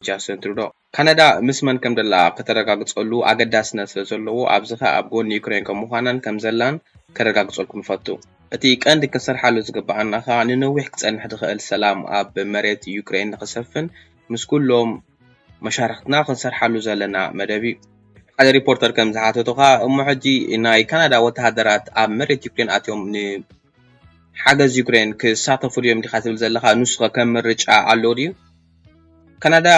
ጃስትን ትሩዶ። ካናዳ ምስ መን ከም ደላ ከተረጋግጸሉ ኣገዳስነት ስለ ዘለዎ፣ ኣብዚ ኸኣ ኣብ ጎኒ ዩክሬን ከም ምዃናን ከም ዘላን ከረጋግጸልኩም ይፈቱ። እቲ ቀንዲ ክንሰርሓሉ ዝግብኣና ኸኣ ንነዊሕ ክጸንሕ ዝኽእል ሰላም ኣብ መሬት ዩክሬን ንኽሰፍን ምስ ኩሎም መሻርኽትና ክንሰርሓሉ ዘለና መደብ እዩ። ሓደ ሪፖርተር ከም ዝሓተቶ ኸኣ፣ እሞ ሕጂ ናይ ካናዳ ወተሃደራት ኣብ መሬት ዩክሬን ኣትዮም ንሓገዝ ዩክሬን ክሳተፉ ድዮም ዲኻ ትብል ዘለኻ? ንሱ ኸ ከም ምርጫ ኣለዎ ድዩ? ካናዳ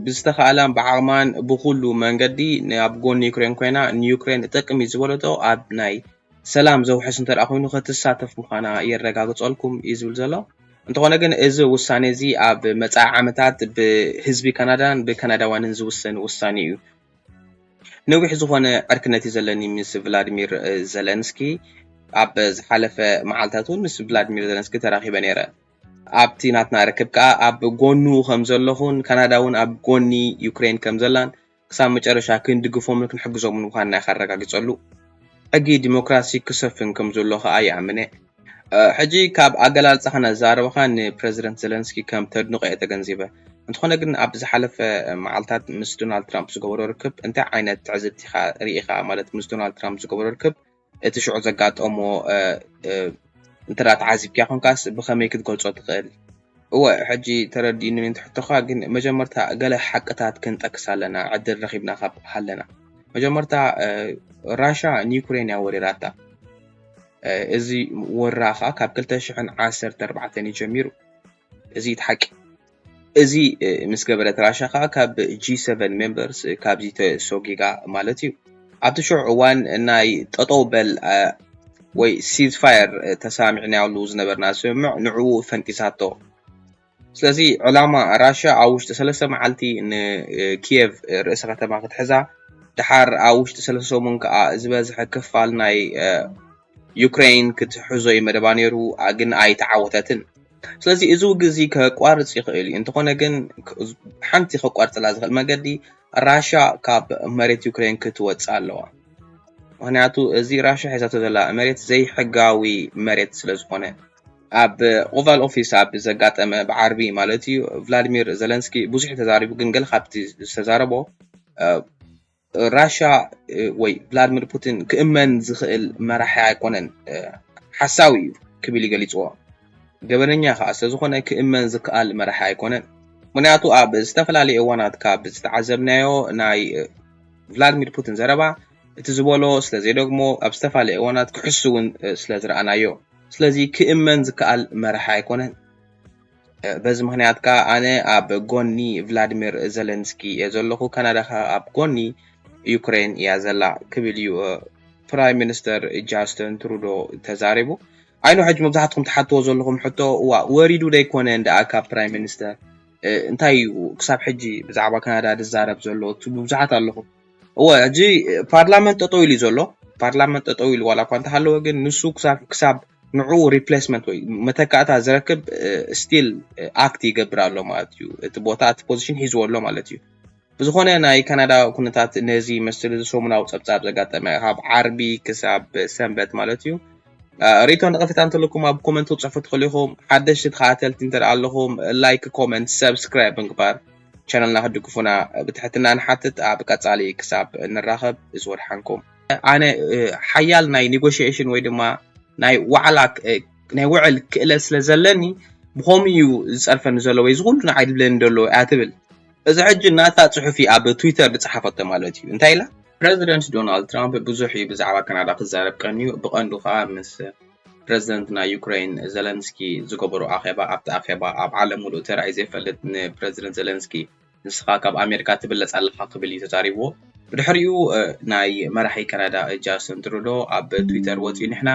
ብዝተኻእላን ብዓቕማን ብኹሉ መንገዲ ኣብ ጎኒ ዩክሬን ኮይና ንዩክሬን እጠቅም እዩ ዝበለቶ ኣብ ናይ ሰላም ዘውሕስ እንተ ደኣ ኮይኑ ክትሳተፍ ምዃና የረጋግጸልኩም እዩ ዝብል ዘሎ። እንተኾነ ግን እዚ ውሳኔ እዚ ኣብ መጻኢ ዓመታት ብህዝቢ ካናዳን ብካናዳውያንን ዝውሰን ውሳኔ እዩ። ነዊሕ ዝኾነ ዕርክነት እዩ ዘለኒ ምስ ቭላድሚር ዘለንስኪ። ኣብ ዝሓለፈ መዓልታት እውን ምስ ቭላድሚር ዘለንስኪ ተራኺበ ነይረ። ኣብቲ ናትና ርክብ ከኣ ኣብ ጎኑ ከም ዘለኹን ካናዳ እውን ኣብ ጎኒ ዩክሬን ከም ዘላን ክሳብ መጨረሻ ክንድግፎምን ክንሕግዞምን ምዃንና ኢኻ ኣረጋጊጸሉ። ሕጊ ዲሞክራሲ ክሰፍን ከም ዘሎ ከኣ ይኣምን እየ። ሕጂ ካብ ኣገላልጻኻ እናዘራረብካ ንፕረዚደንት ዘለንስኪ ከም ተድንቖ እየ ተገንዚበ። እንተኾነ ግን ኣብ ዝሓለፈ መዓልታት ምስ ዶናልድ ትራምፕ ዝገበሮ ርክብ እንታይ ዓይነት ትዕዝብቲ ኢኻ ርኢኻ? ማለት ምስ ዶናልድ ትራምፕ ዝገበሮ ርክብ እቲ ሽዑ ዘጋጠሞ እንተ ተዓዚብክያ ኮንካስ ብኸመይ ክትገልጾ ትኽእል? እወ፣ ሕጂ ተረዲእኒ ምእንቲ ሕቶኻ፣ ግን መጀመርታ ገለ ሓቅታት ክንጠቅስ ኣለና፣ ዕድል ረኺብና ካብ ሃለና። መጀመርታ ራሻ ንዩክሬን እያ ወሪራታ። እዚ ወራ ኸኣ ካብ ክልተ ሽሕን ዓሰርተ ኣርባዕተን እዩ ጀሚሩ። እዚ እቲ ሓቂ። እዚ ምስ ገበረት ራሻ ኸኣ ካብ ጂ ሰቨን ሜምበርስ ካብዚ ተሶጊጋ ማለት እዩ። ኣብቲ ሽዑ እዋን ናይ ጠጠው በል ወይ ሲዝፋየር ተሳሚዕናሉ ዝነበርና ስምምዕ ንዕኡ ፈንጢሳቶ። ስለዚ ዕላማ ራሻ ኣብ ውሽጢ ሰለስተ መዓልቲ ንኪየቭ ርእሰ ከተማ ክትሕዛ፣ ድሓር ኣብ ውሽጢ ሰለስተ ሰሙን ከኣ ዝበዝሐ ክፋል ናይ ዩክሬን ክትሕዞ እዩ መደባ ነይሩ፣ ግን ኣይተዓወተትን። ስለዚ እዚ ውግእ እዚ ከቋርጽ ይኽእል እዩ። እንተኾነ ግን ሓንቲ ከቋርጽላ ዝኽእል መገዲ ራሻ ካብ መሬት ዩክሬን ክትወጽእ ኣለዋ። ምኽንያቱ እዚ ራሻ ሒዛቶ ዘላ መሬት ዘይሕጋዊ መሬት ስለ ዝኾነ። ኣብ ኦቫል ኦፊስ ኣብ ዘጋጠመ ብዓርቢ ማለት እዩ ቭላድሚር ዘለንስኪ ብዙሕ ተዛሪቡ፣ ግን ገለ ካብቲ ዝተዛረቦ ራሻ ወይ ቭላድሚር ፑቲን ክእመን ዝኽእል መራሒ ኣይኮነን፣ ሓሳዊ እዩ ክብል ይገልጽዎ። ገበነኛ ከኣ ስለዝኾነ ክእመን ዝከኣል መራሒ ኣይኮነን። ምኽንያቱ ኣብ ዝተፈላለዩ እዋናት ካብ ዝተዓዘብናዮ ናይ ቭላድሚር ፑቲን ዘረባ እቲ ዝበሎ ስለ ዘይደግሞ ኣብ ዝተፈላለዩ እዋናት ክሕሱ እውን ስለ ዝረኣናዮ። ስለዚ ክእመን ዝከኣል መራሒ ኣይኮነን። በዚ ምኽንያት ከኣ ኣነ ኣብ ጎኒ ቭላድሚር ዘለንስኪ እየ ዘለኹ፣ ካናዳ ከኣ ኣብ ጎኒ ዩክሬን እያ ዘላ ክብል እዩ ፕራይም ሚኒስተር ጃስትን ትሩዶ ተዛሪቡ። ኣይኖ ሕጂ መብዛሕትኹም ትሓትዎ ዘለኹም ሕቶ እዋ ወሪዱ ደይኮነ እንዳ ካብ ፕራይም ሚኒስተር እንታይ እዩ ክሳብ ሕጂ ብዛዕባ ካናዳ ዝዛረብ ዘሎ ትብሉ ብዙሓት ኣለኹም። እወ ሕጂ ፓርላመንት ጠጠው ኢሉ ዘሎ ፓርላመንት ጠጠው ኢሉ ዋላ እኳ እንተሃለወ ግን ንሱ ክሳብ ንዑ ሪፕሌስመንት ወይ መተካእታ ዝረክብ ስቲል ኣክት ይገብር ኣሎ ማለት እዩ። እቲ ቦታ እቲ ፖዚሽን ሒዝዎ ኣሎ ማለት እዩ። ብዝኾነ ናይ ካናዳ ኩነታት ነዚ መስል እዚ ሰሙናዊ ጸብጻብ ዘጋጠመ ካብ ዓርቢ ክሳብ ሰንበት ማለት እዩ። ርእቶ ነቐፌታ እንተለኩም ኣብ ኮመንት ክትጽሕፉ ትኽእሉ ኢኹም። ሓደሽቲ ተኸታተልቲ እንተ ኣለኹም ላይክ፣ ኮመንት፣ ሰብስክራይብ ምግባር ቻነልና ክትድግፉና ብትሕትና ንሓትት። ኣብ ቀጻሊ ክሳብ ንራኸብ ዝወድሓንኩም። ኣነ ሓያል ናይ ኔጎሽሽን ወይ ድማ ናይ ዋዕላ ናይ ውዕል ክእለት ስለ ዘለኒ ብኸምኡ እዩ ዝጸርፈኒ ዘሎ ወይ ዝኹሉ ንዓይ ድብለኒ ዘሎ እያ ትብል። እዚ ሕጂ ናታ ጽሑፊ ኣብ ትዊተር ዝጸሓፈቶ ማለት እዩ። እንታይ ኢላ? ፕረዚደንት ዶናልድ ትራምፕ ብዙሕ እዩ ብዛዕባ ካናዳ ክዛረብ ቀንዩ፣ ብቐንዱ ከኣ ምስ ፕረዚደንት ናይ ዩክሬን ዘለንስኪ ዝገበሮ ኣኼባ፣ ኣብቲ ኣኼባ ኣብ ዓለም ሙሉእ ተራእዩ ዘይፈልጥ ንፕረዚደንት ዘለንስኪ ንስኻ ካብ ኣሜሪካ ትብለጽ ኣለኻ ክብል እዩ ተዛሪብዎ። ብድሕሪኡ ናይ መራሒ ካናዳ ጃስትን ትሩዶ ኣብ ትዊተር ወፂኡ ንሕና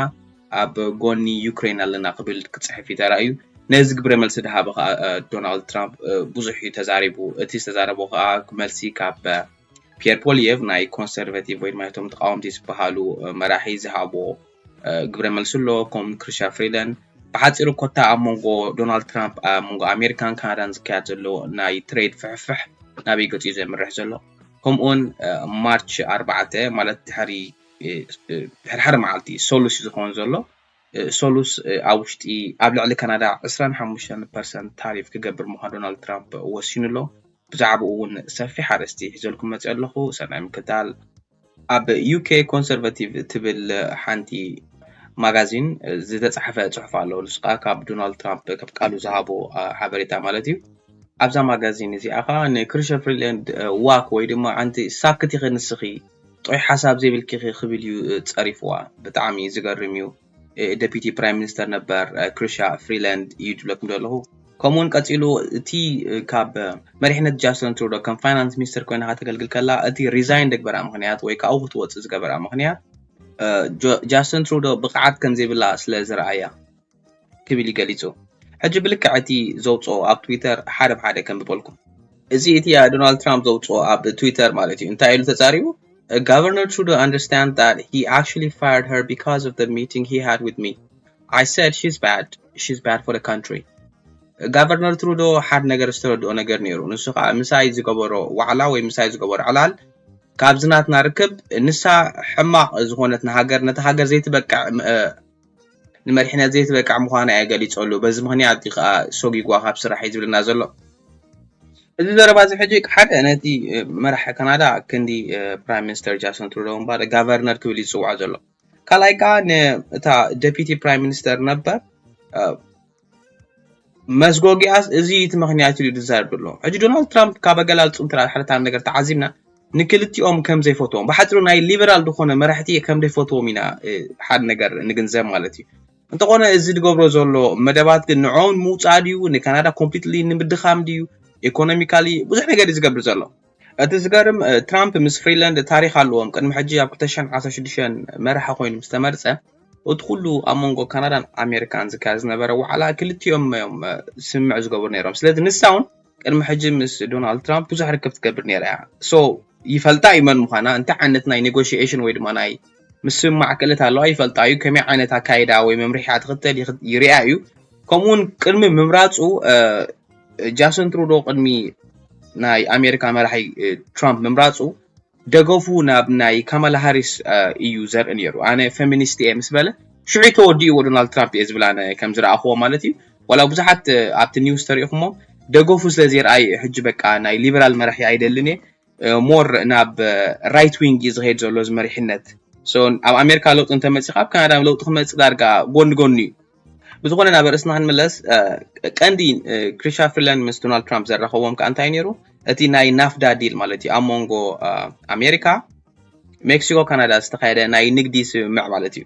ኣብ ጎኒ ዩክሬን ኣለና ክብል ክፅሕፍ እዩ ተራእዩ። ነዚ ግብረ መልሲ ዝሃበ ከዓ ዶናልድ ትራምፕ ብዙሕ እዩ ተዛሪቡ። እቲ ዝተዛረቦ ከዓ መልሲ ካብ ፒየር ፖሊየቭ ናይ ኮንሰርቬቲቭ ወይ ድማ እቶም ተቃወምቲ ዝበሃሉ መራሒ ዝሃቦ ግብረ መልሲ ኣሎ። ከም ክሪስቲያ ፍሪደን ብሓፂሩ ኮታ ኣብ መንጎ ዶናልድ ትራምፕ ኣብ መንጎ ኣሜሪካን ካናዳን ዝካየድ ዘሎ ናይ ትሬድ ፍሕፍሕ ናበይ ገፂ ዘምርሕ ዘሎ ከምኡውን ማርች ኣርባዕተ ማለት ድሕሪ ድሕሪ ሓደ መዓልቲ ሰሉስ ዝኸውን ዘሎ ሰሉስ ኣብ ውሽጢ ኣብ ልዕሊ ካናዳ ዕስራን ሓሙሽተን ፐርሰንት ታሪፍ ክገብር ምዃን ዶናልድ ትራምፕ ወሲኑ ኣሎ። ብዛዕባኡ እውን ሰፊሕ ኣርእስቲ ሒዘልኩም መፅእ ኣለኹ። ሰናይ ምክታል። ኣብ ዩ ኬ ኮንሰርቫቲቭ ትብል ሓንቲ ማጋዚን ዝተፃሕፈ ፅሑፍ ኣሎ። ንሱ ከዓ ካብ ዶናልድ ትራምፕ ካብ ቃሉ ዝሃቦ ሓበሬታ ማለት እዩ። ኣብዛ ማጋዚን እዚኣ ከዓ ንክሪስቶፈር ፍሪላንድ ዋክ ወይ ድማ ኣንቲ ሳክት ኢኺ ንስኺ፣ ጥዑይ ሓሳብ ዘይብልኪ ኢኺ ክብል እዩ ጸሪፍዋ። ብጣዕሚ ዝገርም እዩ። ደፒቲ ፕራይም ሚኒስተር ነበር ክሪስቶፈር ፍሪላንድ እዩ ዝብለኩም ዘለኹ። ከምኡውን ቀጺሉ እቲ ካብ መሪሕነት ጃስትን ትሩዶ ከም ፋይናንስ ሚኒስተር ኮይና ከተገልግል ከላ እቲ ሪዛይን ዝገበራ ምኽንያት ወይ ካብኡ ክትወፅእ ዝገበራ ምኽንያት ጃስትን ትሩዶ ብቕዓት ከም ዘይብላ ስለ ዝረኣያ ክብል እዩ ገሊጹ። ሕጂ ብልክዕ እቲ ዘውፅኦ ኣብ ትዊተር ሓደ ብሓደ ከንብበልኩም። እዚ እቲ ዶናልድ ትራምፕ ዘውፅኦ ኣብ ትዊተር ማለት እዩ። እንታይ ኢሉ ተፃሪቡ? Governor Trudeau understand that he actually fired her because of the meeting he had with me. I said she's bad. She's bad for the country. ጋቨርነር ትሩዶ ሓደ ነገር ዝተረድኦ ነገር ነይሩ። ንሱ ከዓ ምሳይ ዝገበሮ ዋዕላ ወይ ምሳይ ዝገበሮ ዕላል ካብዚ ናትና ርክብ ንሳ ሕማቕ ዝኾነት ንሃገር ነቲ ሃገር ዘይትበቅዕ ንመሪሕነት ዘይትበቅዕ ምዃና እየ ገሊጸሉ። በዚ ምኽንያት እዩ ከዓ ሰጒጓ ካብ ስራሕ እዩ ዝብለና ዘሎ። እዚ ዘረባ እዚ ሕጂ ሓደ ነቲ መራሒ ካናዳ ክንዲ ፕራይም ሚኒስተር ጃስትን ትሩዶ እምበር ጋቨርነር ክብል ይፅዋዕ ዘሎ። ካልኣይ ከዓ ነታ ደፒቲ ፕራይም ሚኒስተር ነበር መስጎጊኣስ እዚ እቲ ምኽንያት ኢሉ ዝዛረብ ዘሎ። ሕጂ ዶናልድ ትራምፕ ካብ ኣገላልፁ እንተ ሓደታት ነገር ተዓዚብና ንክልቲኦም ከም ዘይፈትዎም፣ ብሓፂሩ ናይ ሊበራል ዝኾነ መራሕቲ ከም ዘይፈትዎም ኢና ሓደ ነገር ንግንዘብ ማለት እዩ። እንተኾነ እዚ ዝገብሮ ዘሎ መደባት ግን ንዕኦም ምውፃእ ድዩ፣ ንካናዳ ኮምፕሊትሊ ንምድኻም ድዩ፣ ኢኮኖሚካሊ ብዙሕ ነገር እዩ ዝገብር ዘሎ። እቲ ዝገርም ትራምፕ ምስ ፍሪላንድ ታሪኽ ኣለዎም። ቅድሚ ሕጂ ኣብ ክልተ ሽሕን ዓሰርተ ሽዱሽተን መራሒ ኮይኑ ምስ ተመርፀ እቲ ኩሉ ኣብ መንጎ ካናዳን ኣሜሪካን ዝካየድ ዝነበረ ዋዕላ ክልቲኦም እዮም ስምምዕ ዝገብሩ ነይሮም። ስለዚ ንሳ እውን ቅድሚ ሕጂ ምስ ዶናልድ ትራምፕ ብዙሕ ርክብ ትገብር ነይራ እያ። ሶ ይፈልጣ እዩ መን ምዃና፣ እንታይ ዓይነት ናይ ኔጎሽዬሽን ወይ ድማ ናይ ምስምማዕ ክእለት ኣለዋ ይፈልጣ እዩ። ከመይ ዓይነት ኣካይዳ ወይ መምርሒ ትኽተል ይርያ እዩ። ከምኡውን ቅድሚ ምምራፁ ጃስትን ትሩዶ ቅድሚ ናይ ኣሜሪካ መራሒ ትራምፕ ምምራፁ ደገፉ ናብ ናይ ካማላ ሃሪስ እዩ ዘርኢ ነይሩ። ኣነ ፌሚኒስት እየ ምስ በለ ሽዑ ተወዲእዎ ዶናልድ ትራምፕ እየ ዝብል ኣነ ከም ዝረኣኽዎ ማለት እዩ። ዋላ ብዙሓት ኣብቲ ኒውስ ተሪእኹሞ ደገፉ ስለ ዘይረኣይ ሕጂ በቃ ናይ ሊበራል መራሒ ኣይደልን እየ ሞር ናብ ራይት ዊንግ እዩ ዝኸይድ ዘሎ እዚ መሪሕነት። ኣብ ኣሜሪካ ለውጢ እንተመፂ ካብ ካናዳ ለውጢ ክመፅእ ዳርጋ ጎኒ ጎኒ እዩ። ብዝኾነ ናብ ርእስና ክንምለስ ቀንዲ ክሪስቶፈር ፍሪላንድ ምስ ዶናልድ ትራምፕ ዘራኸቦም ከዓ እንታይ ነይሩ? እቲ ናይ ናፍዳ ዲል ማለት እዩ ኣብ መንጎ ኣሜሪካ ሜክሲኮ ካናዳ ዝተኻየደ ናይ ንግዲ ስምምዕ ማለት እዩ።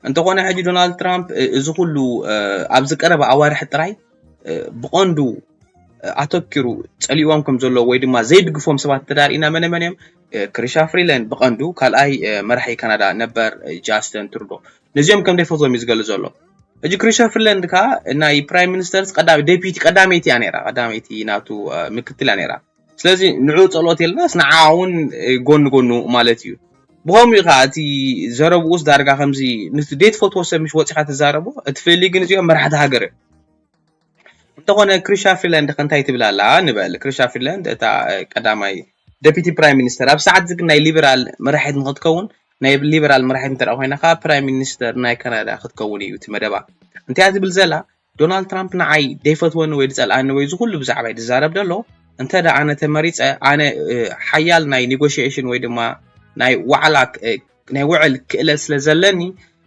እንተኾነ ሕጂ ዶናልድ ትራምፕ እዚ ኩሉ ኣብዚ ቀረባ ኣዋርሕ ጥራይ ብቐንዱ ኣተኪሩ ጸሊእዎም ከም ዘሎ ወይ ድማ ዘይድግፎም ሰባት ተዳርኢና መነ መን እዮም? ክሪስቶፈር ፍሪላንድ ብቐንዱ ካልኣይ መራሒ ካናዳ ነበር ጃስትን ትሩዶ ነዚኦም ከም ዘይፈትዎም እዩ ዝገልጽ ዘሎ። ሕጂ ክሪስቶፈር ፍሪላንድ ከዓ ናይ ፕራይም ሚኒስተርስ ቀዳመይቲ ቀዳመይቲ እያ ነይራ ቀዳመይቲ ናቱ ምክትል እያ ነይራ። ስለዚ ንዑ ጸሎት የልናስ ንዓ እውን ጎኒ ጎኑ ማለት እዩ። ብኸምኡ እዩ ከዓ እቲ ዘረብኡስ ዳርጋ ከምዚ ነቲ ዘይትፈትዎ ሰብ ምሽ ወፂኻ ትዛረቦ። እቲ ፍልልይ ግን እዚኦም መራሕቲ ሃገር እዮም። እንተኾነ ክሪስቶፈር ፍሪላንድ ከ እንታይ ትብል ኣላ ንበል። ክሪስቶፈር ፍሪላንድ እታ ቀዳማይ ደፒቲ ፕራይም ሚኒስተር ኣብ ሰዓት ዝግ ናይ ሊበራል መራሒት ንክትከውን ናይ ሊበራል መራሒት እንተ ኮይና ከዓ ፕራይም ሚኒስተር ናይ ካናዳ ክትከውን እዩ እቲ መደባ። እንታይ ትብል ዘላ ዶናልድ ትራምፕ ንዓይ ደይፈትወኒ ወይ ዝፀልኣኒ ወይ ዝኩሉ ብዛዕባይ ዝዛረብ ዘሎ እንተ ኣነ ተመሪፀ ኣነ ሓያል ናይ ኔጎሽዬሽን ወይ ድማ ናይ ዋዕላ ናይ ውዕል ክእለት ስለ ዘለኒ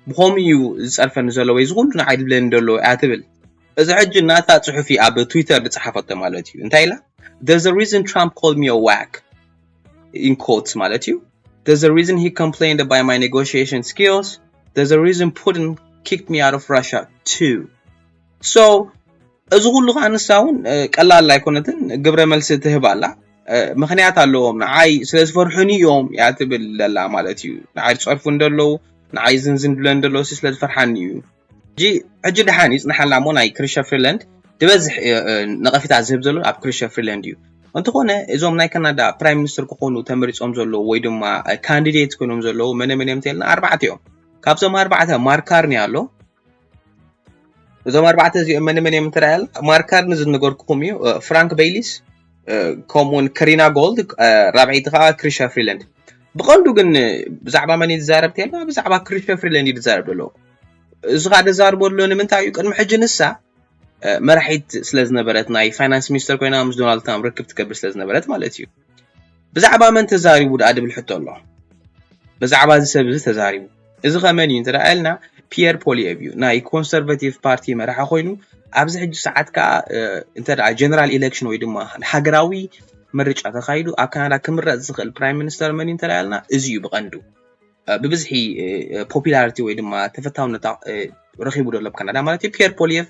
ብኸምኡ እዩ ዝፀርፈኒ ዘሎ ወይ ዝኩሉ ንዓይ ዝብለኒ ዘሎ እያ ትብል። እዚ ሕጂ ናታ ፅሑፍ ኣብ ትዊተር ዝፀሓፈቶ ማለት እዩ። እንታይ ኢላ? There's a reason Trump called me a whack in quotes ማለት እዩ። There's a reason he complained about my negotiation skills. There's a reason Putin kicked me out of Russia too. So እዚ ኩሉ ከዓ ንሳ እውን ቀላል ኣይኮነትን ግብረ መልሲ ትህብ ኣላ። ምኽንያት ኣለዎም ንዓይ ስለ ዝፈርሑኒ እዮም እያ ትብል ዘላ ማለት እዩ። ንዓይ ዝፀርፉ እንደለዉ ንዓይ ዝንዝን ድብለ እንደለዉ ስለ ዝፈርሓኒ እዩ። ሕጂ ደሓን ይፅንሓላ እሞ ናይ ክሪስቶፈር ፍሪላንድ ዝበዝሕ ነቐፊታ ዝህብ ዘሎ ኣብ ክሪስቶፈር ፍሪላንድ እዩ። እንተኾነ እዞም ናይ ካናዳ ፕራይም ሚኒስትር ክኾኑ ተመሪፆም ዘለዉ ወይ ድማ ካንዲዴት ኮይኖም ዘለዉ መነ መን እዮም ተልና ኣርባዕተ እዮም። ካብዞም ኣርባዕተ ማርክ ካርኒ ኣሎ። እዞም ኣርባዕተ እዚኦም መን መን እዮም እንተረኣያል ማርክ ካርኒ ዝነገርኩኹም እዩ። ፍራንክ ቤይሊስ ከምኡውን ከሪና ጎልድ ራብዐይቲ ከዓ ክሪስቶፈር ፍሪላንድ። ብቐንዱ ግን ብዛዕባ መን እዩ ዝዛረብ ተልና ብዛዕባ ክሪስቶፈር ፍሪላንድ እዩ ዝዛረብ ዘሎ። እዚ ከዓ ደዛርቦ ኣሎ ንምንታይ እዩ ቅድሚ ሕጂ ንሳ መራሒት ስለ ዝነበረት፣ ናይ ፋይናንስ ሚኒስተር ኮይና ምስ ዶናልድ ትራምፕ ርክብ ትገብር ስለ ዝነበረት ማለት እዩ። ብዛዕባ መን ተዛሪቡ ደኣ ድብል ሕቶ ኣሎ። ብዛዕባ እዚ ሰብ እዚ ተዛሪቡ። እዚ ከመን እዩ እንተ ኢልና፣ ፒየር ፖሊየቭ እዩ። ናይ ኮንሰርቫቲቭ ፓርቲ መራሒ ኮይኑ፣ ኣብዚ ሕጂ ሰዓት ከዓ እንተ ጀነራል ኢሌክሽን ወይ ድማ ሃገራዊ ምርጫ ተኻይዱ ኣብ ካናዳ ክምረፅ ዝኽእል ፕራይም ሚኒስተር መን እዩ እንተ ኢልና፣ እዚ እዩ ብቐንዱ። ብብዝሒ ፖፒላሪቲ ወይ ድማ ተፈታውነት ረኺቡ ዘሎ ኣብ ካናዳ ማለት እዩ። ፒየር ፖሊየቭ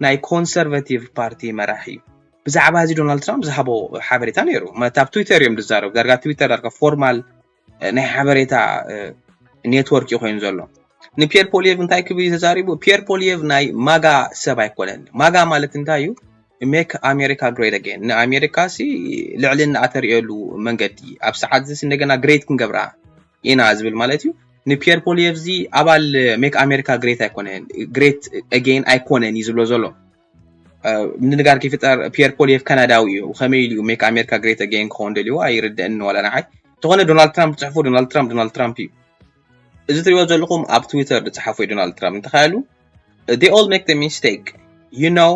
ናይ ኮንሰርቫቲቭ ፓርቲ መራሒ እዩ። ብዛዕባ እዚ ዶናልድ ትራምፕ ዝሃቦ ሓበሬታ ነይሩ። ማለት ኣብ ትዊተር እዮም ዝዛረቡ። ዳርጋ ትዊተር ዳርጋ ፎርማል ናይ ሓበሬታ ኔትወርክ እዩ ኮይኑ ዘሎ። ንፒየር ፖሊየቭ እንታይ ክብል እዩ ተዛሪቡ? ፒየር ፖሊየቭ ናይ ማጋ ሰብ ኣይኮነን። ማጋ ማለት እንታይ እዩ? ሜክ ኣሜሪካ ግሬት ኣጌን። ንኣሜሪካ ሲ ልዕልና ኣተርእየሉ መንገዲ ኣብ ሰዓት እዚ እንደገና ግሬት ክንገብራ ኢና ዝብል ማለት እዩ። ንፒየር ፖሊየቭ እዚ ኣባል ሜክ ኣሜሪካ ግሬት ኣይኮነን፣ ግሬት ኣጌን ኣይኮነን እዩ ዝብሎ ዘሎ። ምድንጋር ከይፍጠር ፒየር ፖሊየቭ ካናዳዊ እዩ። ከመይ ኢሉ ሜክ ኣሜሪካ ግሬት ኣጌን ክኸውን ደልይዎ ኣይርደእን ዋላ ንዓይ። እንተኾነ ዶናልድ ትራምፕ ዝፅሕፎ ዶናልድ ትራምፕ ዶናልድ ትራምፕ እዩ። እዚ ትሪእዎ ዘለኹም ኣብ ትዊተር ዝፀሓፎ እዩ ዶናልድ ትራምፕ። እንተኻያሉ they all make the mistake, you know,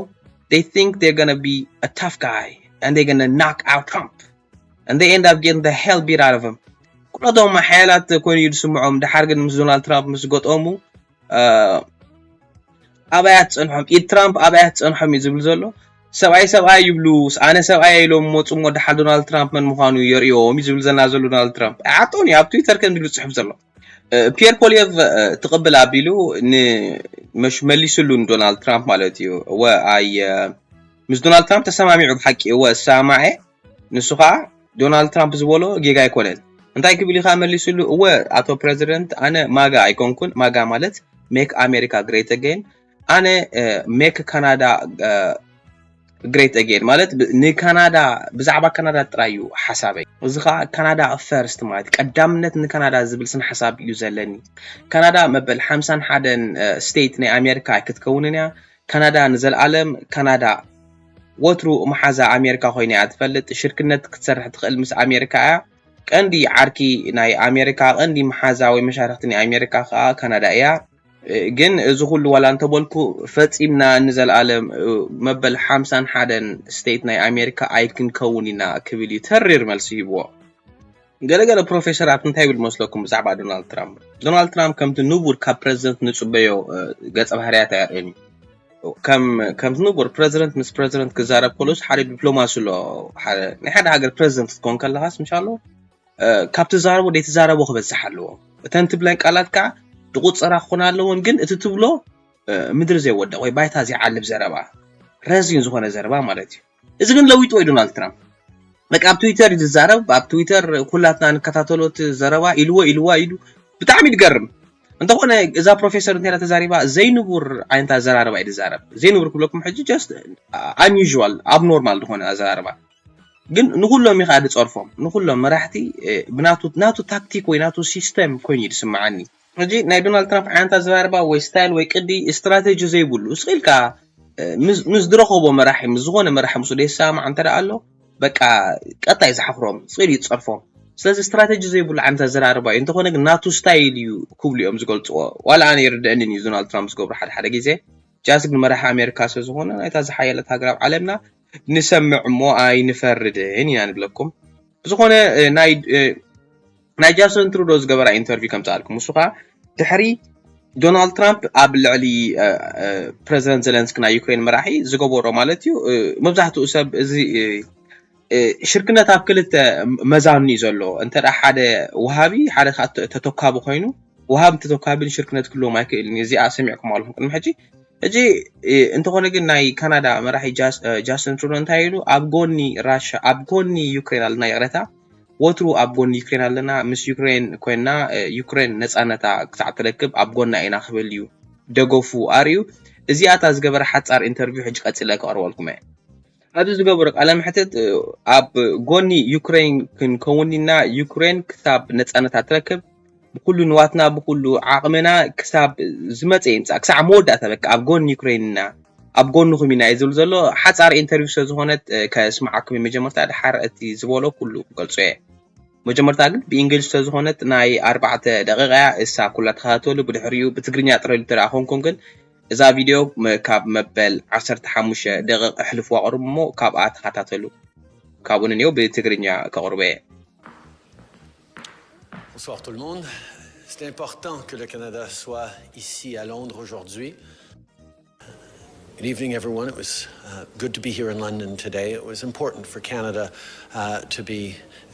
they think they're gonna be a tough guy and they're gonna knock out Trump and they end up getting the hell beat out of him. ኩላቶም ሓያላት ኮይኑ እዩ ዝስምዖም። ድሓር ግን ምስ ዶናልድ ትራምፕ ምስ ገጠሙ ኣባያ ትፀንሖም፣ ኢድ ትራምፕ ኣባያ ትፀንሖም እዩ ዝብል ዘሎ። ሰብኣይ ሰብኣይ ይብሉ፣ ኣነ ሰብኣይ ኢሎም መፁ እሞ ድሓር ዶናልድ ትራምፕ መን ምዃኑ የርእዮም እዩ ዝብል ዘና ዘሎ ዶናልድ ትራምፕ። ኣይዓጦን እዩ ኣብ ትዊተር ከም ዝብል ዝፅሕፍ ዘሎ። ፒየር ፖሊየቭ ትቕብል ኣቢሉ ንመሽ መሊስሉ ንዶናልድ ትራምፕ ማለት እዩ። እወ ኣይ ምስ ዶናልድ ትራምፕ ተሰማሚዑ ብሓቂ እወ ሰማዐ። ንሱ ከዓ ዶናልድ ትራምፕ ዝበሎ ጌጋ ኣይኮነን። እንታይ ክብል ኢኻ መሊስሉ? እወ ኣቶ ፕረዚደንት ኣነ ማጋ ኣይኮንኩን። ማጋ ማለት ሜክ ኣሜሪካ ግሬት ኣጌን። ኣነ ሜክ ካናዳ ግሬት ኣጌን ማለት ንካናዳ ብዛዕባ ካናዳ ጥራይ እዩ ሓሳበይ። እዚ ከዓ ካናዳ ፈርስት ማለት ቀዳምነት ንካናዳ ዝብል ስነ ሓሳብ እዩ ዘለኒ። ካናዳ መበል ሓምሳን ሓደን ስቴት ናይ ኣሜሪካ ኣይክትከውንን እያ። ካናዳ ንዘለኣለም ካናዳ ወትሩ መሓዛ ኣሜሪካ ኮይና እያ ትፈልጥ። ሽርክነት ክትሰርሕ ትኽእል ምስ ኣሜሪካ እያ። ቀንዲ ዓርኪ ናይ ኣሜሪካ፣ ቀንዲ መሓዛ ወይ መሻርክቲ ናይ ኣሜሪካ ከዓ ካናዳ እያ። ግን እዚ ኩሉ ዋላ እንተበልኩ ፈፂምና ንዘለኣለም መበል ሓምሳን ሓደን ስቴት ናይ ኣሜሪካ ኣይክንከውን ኢና ክብል እዩ ተሪር መልሲ ሂብዎ። ገለገለ ፕሮፌሰራት እንታይ ይብል መስለኩም ብዛዕባ ዶናልድ ትራምፕ? ዶናልድ ትራምፕ ከምቲ ንቡር ካብ ፕረዚደንት ንፅበዮ ገፀ ባህርያት ኣየርእን እዩ። ከምቲ ንቡር ፕረዚደንት ምስ ፕረዚደንት ክዛረብ ከሎስ ሓደ ዲፕሎማሲ ኣሎ። ናይ ሓደ ሃገር ፕረዚደንት ክትኮን ከለኻስ ምሻሎ ካብ ትዛረቦ ደይትዛረቦ ክበዝሕ ኣለዎ። እተን ትብለን ቃላት ከዓ ድቁፀራ ክኾና ኣለዎን፣ ግን እቲ ትብሎ ምድሪ ዘይወደቕ ወይ ባይታ ዘይዓልብ ዘረባ፣ ረዚን ዝኾነ ዘረባ ማለት እዩ። እዚ ግን ለዊጥዎ እዩ ዶናልድ ትራምፕ። በቃ ኣብ ትዊተር እዩ ዝዛረብ። ኣብ ትዊተር ኩላትና ንከታተሎ እቲ ዘረባ ኢልዎ ኢልዋ ኢሉ ብጣዕሚ ይገርም። እንተኾነ እዛ ፕሮፌሰር እንታይ ኢላ ተዛሪባ? ዘይንቡር ዓይነት ኣዘራርባ እዩ ዝዛረብ። ዘይንቡር ክብለኩም ሕጂ just unusual abnormal ዝኾነ ኣዘራርባ። ግን ንኩሎም እዩ ከዓ ዝፀርፎም። ንኩሎም መራሕቲ ብናቱ ናቱ ታክቲክ ወይ ናቱ ሲስተም ኮይኑ እዩ ዝስምዓኒ። ሕጂ ናይ ዶናልድ ትራምፕ ዓይነት ኣዘራርባ ወይ ስታይል ወይ ቅዲ ስትራቴጂ ዘይብሉ ስቕ ኢልካ ምስ ዝረኸቦ መራሒ ምስ ዝኾነ መራሒ ምስ ዘይሰማማዕ እንተ ደኣ ኣሎ በቃ ቀጣይ ዝሓፍሮም ስቕ ኢሉ ይፀርፎም። ስለዚ ስትራቴጂ ዘይብሉ ዓይነት ኣዘራርባ እዩ። እንተኾነ ግን ናቱ ስታይል እዩ ክብሉ እዮም ዝገልፅዎ። ዋላ ኣነ ይርደአንን እዩ ዶናልድ ትራምፕ ዝገብሩ ሓደ ሓደ ግዜ ጃስት ግን መራሒ ኣሜሪካ ስለ ዝኾነ ናይታ ዝሓየለት ሃገር ኣብ ዓለምና ንሰምዕ እሞ ኣይንፈርድን ኢና ንብለኩም። ብዝኾነ ናይ ጃስትን ትሩዶ ዝገበራ ኢንተርቪው ከምፃልኩም ንሱ ከዓ ድሕሪ ዶናልድ ትራምፕ ኣብ ልዕሊ ፕረዚደንት ዘለንስኪ ናይ ዩክሬን መራሒ ዝገበሮ ማለት እዩ። መብዛሕትኡ ሰብ እዚ ሽርክነት ኣብ ክልተ መዛኑ እዩ ዘሎ። እንተ ሓደ ወሃቢ ሓደ ተተኳቢ ኮይኑ ወሃብ ተተኳቢ ሽርክነት ክህልዎም ኣይክእልን። እዚኣ ሰሚዕኩም ኣለኹም ቅድሚ ሕጂ። ሕጂ እንተኾነ ግን ናይ ካናዳ መራሒ ጃስትን ትሩዶ እንታይ ኢሉ ኣብ ጎኒ ራሻ ኣብ ጎኒ ዩክሬን ኣለና ይቕረታ ወትሩ ኣብ ጎኒ ዩክሬን ኣለና፣ ምስ ዩክሬን ኮይና ዩክሬን ነፃነታ ክሳዕ ትረክብ ኣብ ጎና ኢና ክብል እዩ ደገፉ ኣርእዩ። እዚኣታ ዝገበረ ሓፃር ኢንተርቪው ሕጂ ቀፂለ ከቕርበልኩም እየ። ኣብዚ ዝገበሮ ቃለ መሕትት ኣብ ጎኒ ዩክሬን ክንከውን ኢና፣ ዩክሬን ክሳብ ነፃነታ ትረክብ ብኩሉ ንዋትና ብኩሉ ዓቕምና ክሳብ ዝመፀ ይምፃእ ክሳዕ መወዳእታ በቃ ኣብ ጎኒ ዩክሬን ኢና ኣብ ጎንኹም ኢና እዩ ዝብል ዘሎ። ሓፃር ኢንተርቪው ስለ ዝኾነት ከስምዓኩም እዩ መጀመርታ፣ ድሓር እቲ ዝበሎ ኩሉ ክገልፆ እየ። መጀመርታ ግን ብእንግሊዝ ስለ ዝኾነት ናይ ኣርባዕተ ደቂቃ እያ እሳ ኩላ ተኸታተሉ። ብድሕሪኡ ብትግርኛ ጥራይ ኢሉ ተደኣ ኮንኩም ግን እዛ ቪድዮ ካብ መበል ዓሰርተ ሓሙሽተ ደቂቕ ኣሕልፍዋ ቅሩብ እሞ ካብኣ ተኸታተሉ። ካብኡ ንንየው ብትግርኛ ከቕርቦ እየ። Bonsoir tout le monde. C'est important que le Canada soit ici à Londres aujourd'hui. Good evening, everyone. It was uh, good to be here in London today. It was important for Canada uh, to be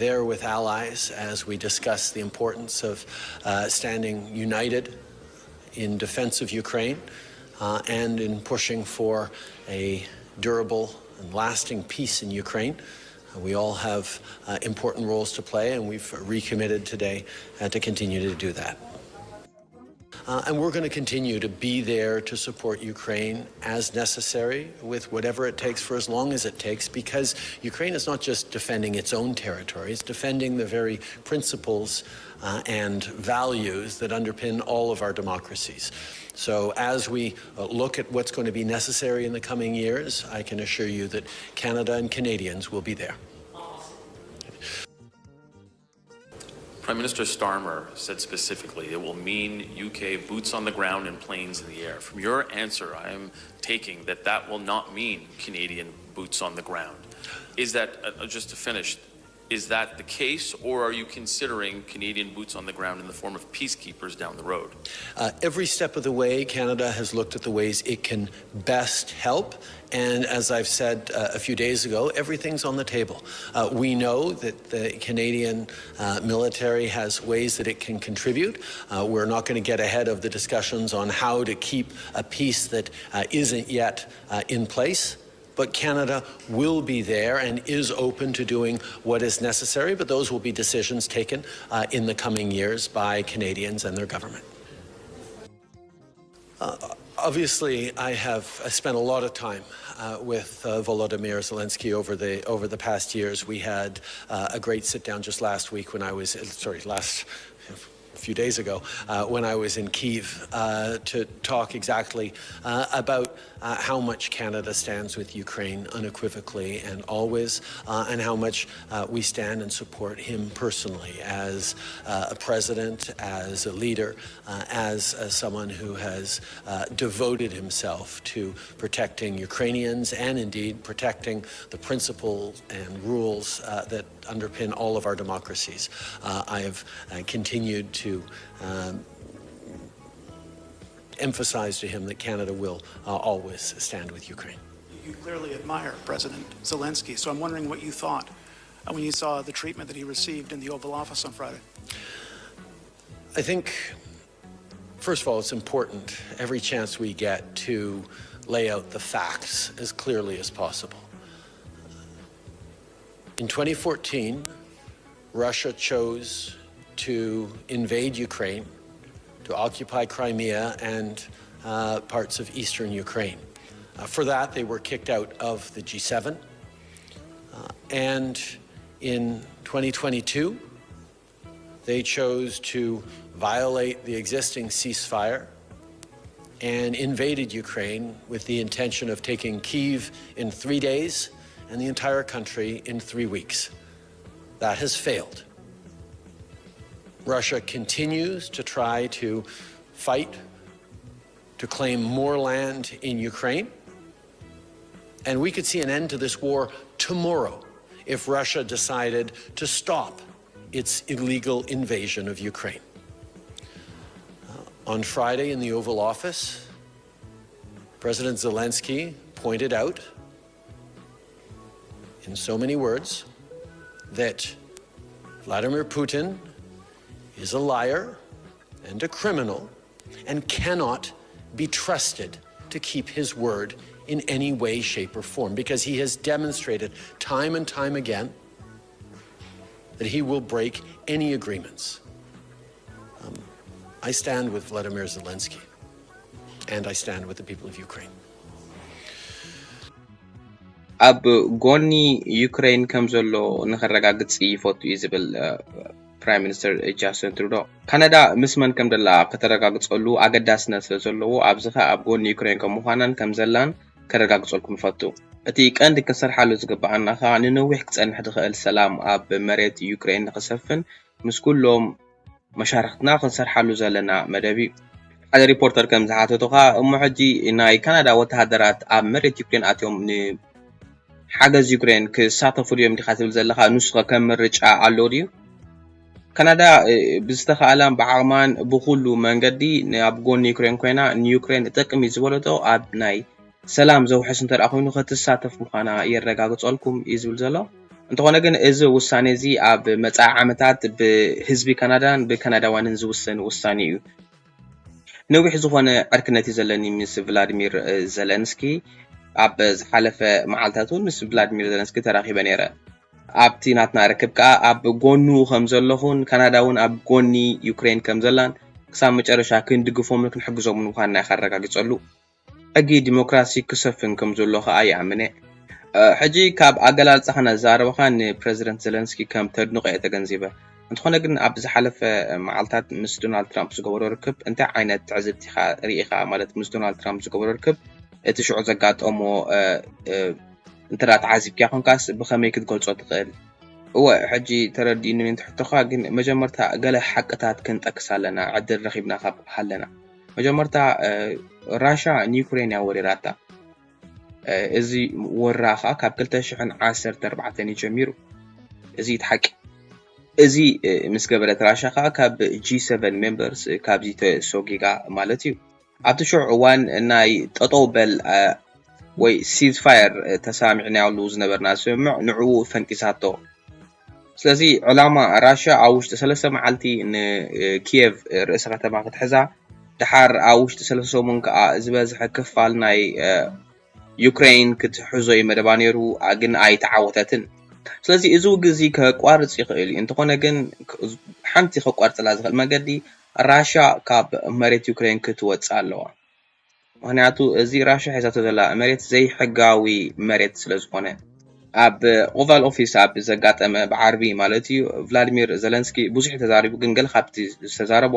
there with allies as we discuss the importance of uh, standing united in defense of Ukraine uh, and in pushing for a durable and lasting peace in Ukraine. Uh, we all have uh, important roles to play, and we've recommitted today uh, to continue to do that. Uh, and we're going to continue to be there to support Ukraine as necessary with whatever it takes for as long as it takes, because Ukraine is not just defending its own territory, it's defending the very principles uh, and values that underpin all of our democracies. So, as we uh, look at what's going to be necessary in the coming years, I can assure you that Canada and Canadians will be there. Prime Minister Starmer said specifically it will mean U K boots on the ground and planes in the air. From your answer, I am taking that that will not mean Canadian boots on the ground. Is that, uh, just to finish, is that the case, or are you considering Canadian boots on the ground in the form of peacekeepers down the road? Uh, every step of the way, Canada has looked at the ways it can best help. And as I've said uh, a few days ago, everything's on the table. Uh, we know that the Canadian uh, military has ways that it can contribute. Uh, we're not going to get ahead of the discussions on how to keep a peace that uh, isn't yet uh, in place. But Canada will be there and is open to doing what is necessary, but those will be decisions taken uh, in the coming years by Canadians and their government. Uh, obviously, I have uh, spent a lot of time uh, with uh, Volodymyr Zelensky over the over the past years. We had uh, a great sit down just last week when I was sorry last a few days ago uh, when I was in Kiev uh, to talk exactly uh, about uh, how much Canada stands with Ukraine unequivocally and always, uh, and how much uh, we stand and support him personally as uh, a president, as a leader, uh, as uh, someone who has uh, devoted himself to protecting Ukrainians and indeed protecting the principles and rules uh, that underpin all of our democracies. Uh, I have uh, continued to um, emphasize to him that Canada will uh, always stand with Ukraine. You clearly admire President Zelensky, so I'm wondering what you thought uh, when you saw the treatment that he received in the Oval Office on Friday. I think, first of all, it's important every chance we get to lay out the facts as clearly as possible. In twenty fourteen, Russia chose to invade Ukraine, to occupy Crimea and uh, parts of eastern Ukraine. Uh, for that, they were kicked out of the G seven. Uh, and in twenty twenty-two, they chose to violate the existing ceasefire and invaded Ukraine with the intention of taking Kyiv in three days and the entire country in three weeks. That has failed. Russia continues to try to fight to claim more land in Ukraine. And we could see an end to this war tomorrow if Russia decided to stop its illegal invasion of Ukraine. Uh, on Friday in the Oval Office, President Zelensky pointed out, in so many words, that Vladimir Putin is a liar and a criminal and cannot be trusted to keep his word in any way, shape, or form because he has demonstrated time and time again that he will break any agreements. Um, I stand with Vladimir Zelensky and I stand with the people of Ukraine. ኣብ ጎኒ ዩክሬን ከም ዘሎ ንኸረጋግጽ ይፈቱ እዩ ዝብል ፕራይም ሚኒስተር ጃስቲን ትሩዶ። ካናዳ ምስ መን ከም ደላ ከተረጋግጸሉ ኣገዳስነት ስለ ዘለዎ ኣብዚ ኸኣ ኣብ ጎኒ ዩክሬን ከም ምዃናን ከም ዘላን ከረጋግጸልኩም ይፈቱ። እቲ ቀንዲ ክንሰርሓሉ ዝግብኣና ኸኣ ንነዊሕ ክጸንሕ ዝኽእል ሰላም ኣብ መሬት ዩክሬን ንኽሰፍን ምስ ኩሎም መሻርኽትና ክንሰርሓሉ ዘለና መደብ እዩ። ሓደ ሪፖርተር ከም ዝሓተቱኻ፣ እሞ ሕጂ ናይ ካናዳ ወተሃደራት ኣብ መሬት ዩክሬን ኣትዮም ንሓገዝ ዩክሬን ክሳተፉ ድዮም ዲኻ ትብል ዘለኻ? ንሱኸ ከም ምርጫ ኣሎ ድዩ? ካናዳ ብዝተኻእላን ብዓቕማን ብኹሉ መንገዲ ኣብ ጎኒ ዩክሬን ኮይና ንዩክሬን ጠቅሚ ዝበለቶ ኣብ ናይ ሰላም ዘውሕስ እንተ ኮይኑ ክትሳተፍ ምዃና የረጋግጸልኩም እዩ ዝብል ዘሎ። እንተኾነ ግን እዚ ውሳኔ እዚ ኣብ መጻኢ ዓመታት ብህዝቢ ካናዳን ብካናዳውያንን ዝውሰን ውሳኔ እዩ። ነዊሕ ዝኾነ ዕርክነት እዩ ዘለኒ ምስ ቭላድሚር ዘለንስኪ። ኣብ ዝሓለፈ መዓልታት እውን ምስ ቭላድሚር ዘለንስኪ ተራኺበ ነይረ። ኣብቲ ናትና ርክብ ከኣ ኣብ ጎኑ ከም ዘለኹን ካናዳ እውን ኣብ ጎኒ ዩክሬን ከም ዘላን ክሳብ መጨረሻ ክንድግፎምን ክንሕግዞምን ምዃንና ኢኻ ኣረጋጊጸሉ። ሕጊ ዲሞክራሲ ክሰፍን ከም ዘሎ ከኣ ይኣምን እየ። ሕጂ ካብ ኣገላልጻኻ እናተዛረብኻ ንፕረዚደንት ዘለንስኪ ከም ተድንቖ እየ ተገንዚበ። እንተኾነ ግን ኣብ ዝሓለፈ መዓልታት ምስ ዶናልድ ትራምፕ ዝገበሮ ርክብ እንታይ ዓይነት ትዕዝብቲ ኢኻ ርኢኻ? ማለት ምስ ዶናልድ ትራምፕ ዝገበሮ ርክብ እቲ ሽዑ ዘጋጠሞ እንተ ተዓዚብክያ ኮንካስ ብኸመይ ክትገልጾ ትኽእል? እወ ሕጂ ተረዲእኒ እንተ ሕቶኻ ግን መጀመርታ ገለ ሓቅታት ክንጠቅስ ኣለና ዕድል ረኺብና ካብ ሃለና። መጀመርታ ራሻ ንዩክሬን እያ ወሪራታ። እዚ ወራ ከዓ ካብ ክልተ ሽሕን ዓሰርተ ኣርባዕተን እዩ ጀሚሩ። እዚ እቲ ሓቂ። እዚ ምስ ገበረት ራሻ ከዓ ካብ ጂ ሰቨን ሜምበርስ ካብዚ ተሰጊጋ ማለት እዩ። ኣብቲ ሽዑ እዋን ናይ ጠጠው በል ወይ ሲዝፋየር ተሰማሚዕናሉ ዝነበርና ስምምዕ ንዕኡ ፈንጢሳቶ። ስለዚ ዕላማ ራሽያ ኣብ ውሽጢ ሰለስተ መዓልቲ ንኪየቭ ርእሰ ከተማ ክትሕዛ፣ ድሓር ኣብ ውሽጢ ሰለስተ ሰሙን ከዓ ዝበዝሐ ክፋል ናይ ዩክሬን ክትሕዞ እዩ መደባ ነይሩ፣ ግን ኣይተዓወተትን። ስለዚ እዚ ውግእ እዚ ከቋርፅ ይኽእል እዩ። እንተኾነ ግን ሓንቲ ከቋርፅላ ዝኽእል መገዲ ራሽያ ካብ መሬት ዩክሬን ክትወፅእ ኣለዋ። ምኽንያቱ እዚ ራሽያ ሒዛቶ ዘላ መሬት ዘይሕጋዊ መሬት ስለ ዝኾነ። ኣብ ኦቫል ኦፊስ ኣብ ዘጋጠመ ብዓርቢ ማለት እዩ ቭላድሚር ዘለንስኪ ብዙሕ ተዛሪቡ፣ ግን ገለ ካብቲ ዝተዛረቦ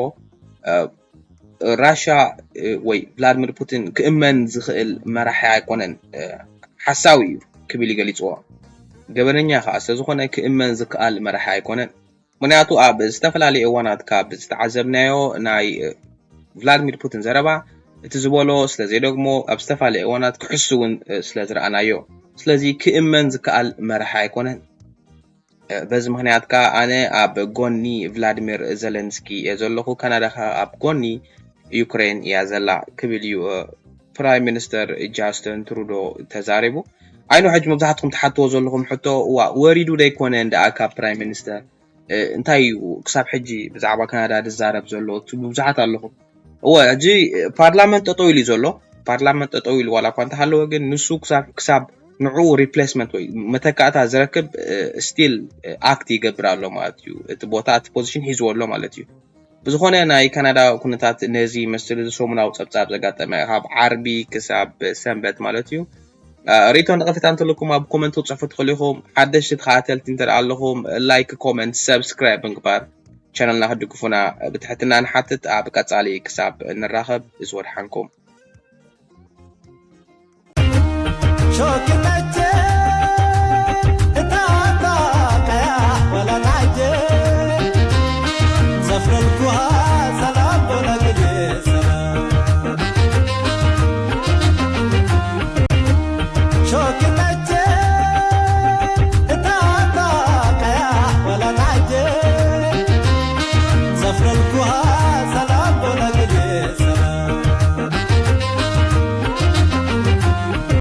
ራሽያ ወይ ቭላድሚር ፑቲን ክእመን ዝኽእል መራሒ ኣይኮነን፣ ሓሳዊ እዩ ክብል ይገሊፅዎ። ገበነኛ ከዓ ስለዝኾነ ክእመን ዝከኣል መራሒ ኣይኮነን። ምኽንያቱ ኣብ ዝተፈላለዩ እዋናት ካብ ዝተዓዘብናዮ ናይ ቭላድሚር ፑቲን ዘረባ እቲ ዝበሎ ስለ ዘይደግሞ ኣብ ዝተፈላለዩ እዋናት ክሕሱ እውን ስለ ዝረኣናዮ። ስለዚ ክእመን ዝከኣል መራሒ ኣይኮነን። በዚ ምኽንያት ከኣ ኣነ ኣብ ጎኒ ቭላድሚር ዘለንስኪ እየ ዘለኹ፣ ካናዳ ከኣ ኣብ ጎኒ ዩክሬን እያ ዘላ ክብል እዩ ፕራይም ሚኒስተር ጃስትን ትሩዶ ተዛሪቡ። ኣይኖ ሕጂ መብዛሕትኩም ትሓትዎ ዘለኹም ሕቶ እዋ ወሪዱ ደይኮነ እንዳ ካብ ፕራይም ሚኒስተር እንታይ እዩ ክሳብ ሕጂ ብዛዕባ ካናዳ ዝዛረብ ዘሎ ትብሉ ብዙሓት ኣለኹም። እወ ሕጂ ፓርላመንት ጠጠው ኢሉ እዩ ዘሎ። ፓርላመንት ጠጠው ኢሉ ዋላ እኳ እንተሃለወ ግን ንሱ ክሳብ ክሳብ ንዕኡ ሪፕሌስመንት ወይ መተካእታ ዝረክብ ስቲል ኣክት ይገብር ኣሎ ማለት እዩ። እቲ ቦታ እቲ ፖዚሽን ሒዝዎ ኣሎ ማለት እዩ። ብዝኾነ ናይ ካናዳ ኩነታት ነዚ ይመስል እዚ ሰሙናዊ ጸብጻብ ዘጋጠመ ካብ ዓርቢ ክሳብ ሰንበት ማለት እዩ። ርእይቶ ነቐፌታ እንተለኩም ኣብ ኮመንት ክትጽሕፉ ትኽእሉ ኢኹም። ሓደሽቲ ተኸታተልቲ እንተ ኣለኹም ላይክ፣ ኮመንት፣ ሰብስክራይብ ምግባር ቻነልና ክድግፉና ብትሕትና ንሓትት። ኣብ ቀጻሊ ክሳብ ንራኸብ ዝወድሓንኩም። ሾክና